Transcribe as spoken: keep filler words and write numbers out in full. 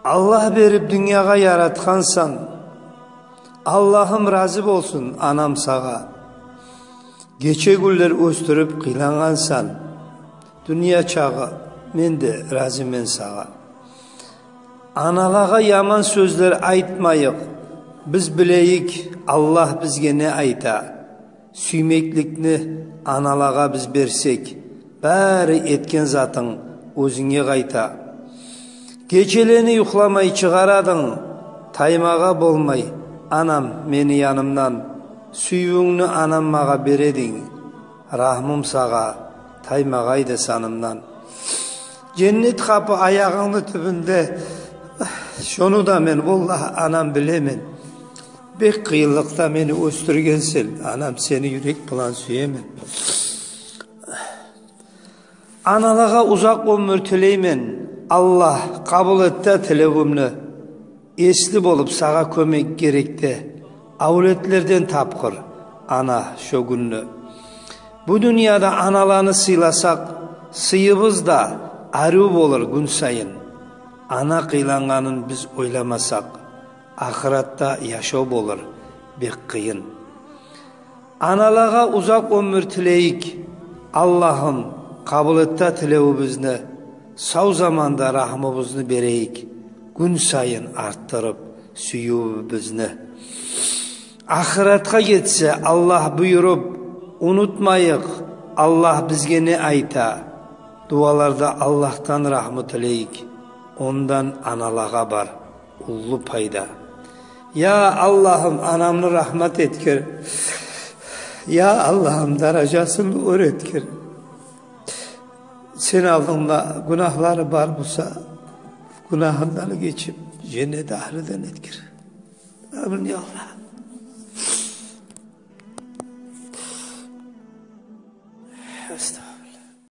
Аллагь берип дюньягъа яратгъансан, Аллагьым рази болсун, анам, сагъа. Гече-гюнлер оьсдюрюп къыйлангъансан, дюнья чагъы мен де разимен сагъа. Аналагъа яман сёзлер айтмайыкъ, биз билейик, Аллагь бизге не айта. Сюймекликни аналагъа биз берсек, бары этген затынг оьзюнге къайта. Гечелени юхламай чыгъар эдинг, таймагъа болмай, анам, мени янымдан. Сюювюнгню, анам, магъа бер эдинг, рагьмум сагъа таймагъай да санымдан. Женнет къапу аягъынгны тюбюнде, шону да мен, валлагь, анам, билемен. Бек къыйынлыкъда мени оьсдюргенсен, анам, сени юрек булан сюемен. Аналагъа узакъ оьмюр тилеймен, Аллагь, къабул эт де тилевюмню. Эсли болуп сагъа кёмек герекде, авлетлерден тапгъыр, ана, шо гюнню. Бу дюньяда аналаны сыйласакъ, сыйыбыз да арив болур гюн сайын. Ана къыйлангъанын биз ойламасакъ, ахыратда яшав болур бек къыйын. Аналагъа узакъ оьмюр тилейик, Аллагьым, къабул эт де тилевюбюзню. Сав заманда рагьмубузну берейик, гюн сайын артдырып сюювюбюзню. Ахыратгъа гетсе, Аллагь буюруп, унутмайыкъ, Аллагь бизге не айта. Дуаларда Аллагьдан рагьму тилейик, ондан аналагъа бар уллу пайда. Я Аллагьым, анамны рагьмат этгир. Я Аллагьым, даражасын оьр этгир. Сени алдынгда гюнагьлары бар буса, гюнагьындан гечип, женнет агьлюден этгир. Амин, я Аллагь. Астагъфируллагь.